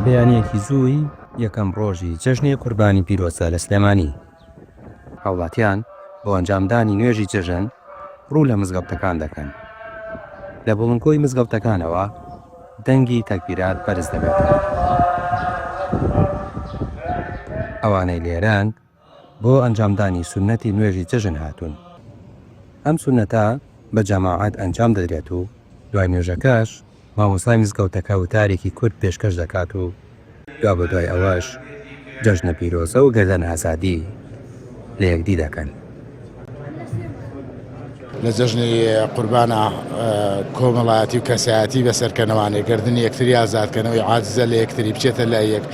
بەیانییەکی زووی یەکەم ڕۆژی جەژنی قوربانی پیرۆزە لە سلێمانی، هاوڵاتیان بۆ ئەنجامدانی نوێژی جەژن ڕوو لە مزگەوتەکان دەکەن. لە بڵندگۆی مزگەوتەکانەوە دەنگی تەکبیرات بەرز دەبێتەوە. ئەوانەی لێرەن بۆ ئەنجامدانی سوننەتی نوێژی جەژن هاتوون. ئەم سوننەتە بە جەماعەت ئەنجام دەدرێت و دوای نوێژەکەش مامۆستای مزگەوتەکە وتارێکی کورت پێشکەش دەکات و دوابەدوای ئەوەش جەژنە پیرۆزە و گەردەن ئازادی لە یەکدی دەکەن. لە جەژنی قوربانا کۆمەڵایەتی و کەسایەتی بەسەرکەنەوانێ گردنی یەکتری ئازادکەنەوەی عاجزە لە یەکتری بچێتە لای یەک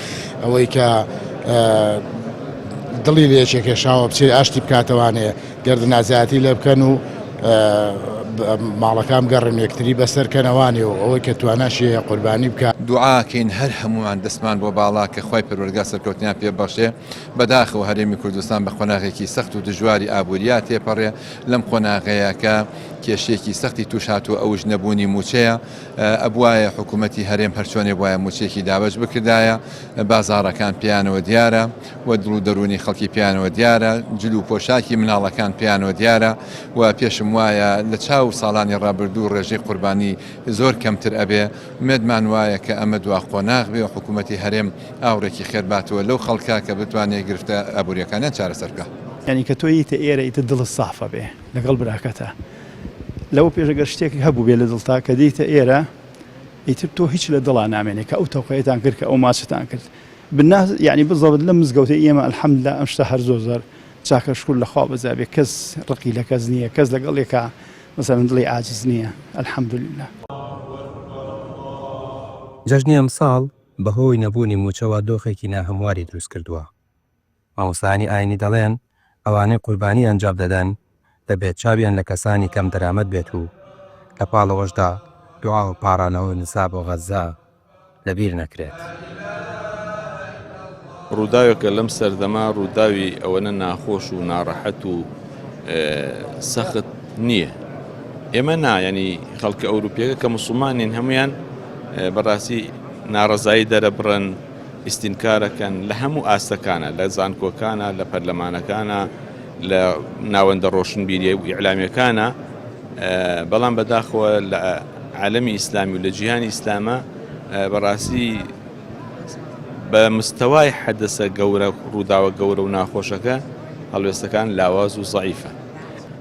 ئەوەی کە دڵی لە یەکێک کێشاوە بچێت ئاشتی بکاتەوانێ گردن ئازایەتی لێ بکەن و ماڵەکان گەڕن یەکتری بەسەرکەنەوانێ و ئەوەی کە تواناشی هەیە قوربانی بکە. دوعاکەین هەر هەمووان دەستمان بۆ باڵا کە خوای پەروەردگار سەرکەوتنیان پێ ببەخشێ، بەداخەوە هەرێمی کوردستان بە قۆناغێکی سەخت و دژواری ئابووریا تێپەڕێ، لەم قۆناغەیە کە کێشەیەکی سەختی تووش هاتووە ئەوش نەبوونی مووچەیە، ئەبوایە حکوومەتی هەرێم هەرچۆنێ بوایە مووچەیەکی دابەش بکردایە، بازاڕەکان پێیانەوە دیارە و دڵ و دەروونی خەڵکی پێیانەوە دیارە، جل و پۆشاکی مناڵەکان پێیانەوە دیارە و پێشم وایە لە چاو ساڵانی ڕابردوو ڕێژەی قوربانی زۆر کەمتر ئەبێ، ئومێدمان وایە کە ئەمە دوا قۆناغ بێ و حکوومەتی هەرێم ئاوڕێکی خێر باتەوە لەو خەڵکە کە بتوانێ گرفتە ئابوورییەکانیان چارەسەر بکا. یانی کە تۆ ییتە ئێرە ئیتر دڵت ساف ئەبێ لەگەڵ براکەتا لەوە پێش گەر شتێک هەبوو بێ لە دڵتا کە دێیتە ئێرە ئیتر تۆ هیچ لە دڵا نامێنێ کە ئەو تەوقەیەتان کرد کە ئەو ماچەتان کرد بنا یعنی بزەبت لەم مزگەوتەی ئێمە الحمدلله ئەم شتە هەر زۆر زۆر چاکە شکر لە خوا بەزابێ کەس ڕقی لە کەس نییە کەس لەگەڵ یەکا مەسەلەن دڵی عاجز نییە الحمدلله. جەژنی ئەمساڵ بەهۆی نەبوونی مووچەوە دۆخێکی ناهەمواری دروستکردووە. مامۆستایانی ئاینی دەڵێن، ئەوانەی قوربانی ئەنجام دەدەن دەبێت چاویان لە کەسانی کەم دەرامەت بێت و لە پاڵ ئەوەشدا دوعا و پاڕانەوە و نزا بۆ غەززە لەبیر نەکرێت. ڕووداوێکە لەم سەردەمە ڕووداوی ئەوەنە ناخۆش و ناڕەحەت و سەخت نییە. ئێمە نا یانی خەڵکە ئەوروپیەکە کە مسلمان نین هەمویان بەڕاستی ناڕەزایی دەرەبڕن ئیستینکارەکەن لە هەموو ئاستەکانە لە زانکۆکانە لە پەرلەمانەکانە لە ناوەندە ڕۆشنبیریە و ئیعلامیەکانە بەڵام بەداخەوە لە عالەمی ئیسلامی و لە جیهانی ئیسلامە بەڕاستی بە مستەوای حەدەسە گەورە ڕووداوە گەورە و ناخۆشەکە هەڵوێستەکان لاواز و زەعیفە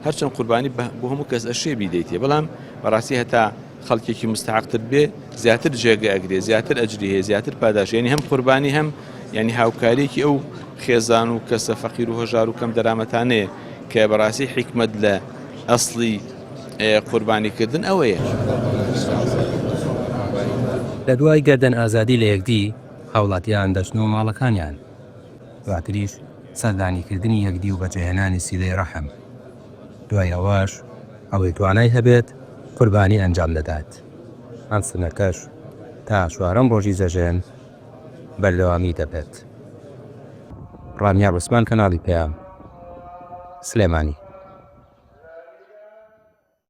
هەرچەند قوربانی بۆ هەموو کەس ئەشێ بیدەیتێ بەڵام بەڕاستی هەتا خەڵکێکی مستحقتر بێ زیاتر جێگە ئەگرێ زیاتر ئەجری هەیە زیاتر پاداش یعنی هەم قوربانی هەم یعنی هاوکاریەکی ئەو خێزان و کەسە فەقیر و هەژار و کەم دەرامەتانەیە کە بەڕاستی حیکمەت لە ئەسڵی قوربانیکردن ئەوەیە. لە دوای گەردەن ئازادی لە یەکدی، هاوڵاتیان دەچنەوە ماڵەکانیان، دواتریش سەردانیکردنی یەکدی و بەجێهێنانی سیلەی ڕەحم، دوای ئەوەش ئەوەی توانای هەبێت قوربانی ئەنجام دەدات، ئەم سوننەتەش تا چوارەم ڕۆژی جەژن بەردەوامی دەبێت. ڕامیار عوسمان کەناڵی پەیام، سلێمانی.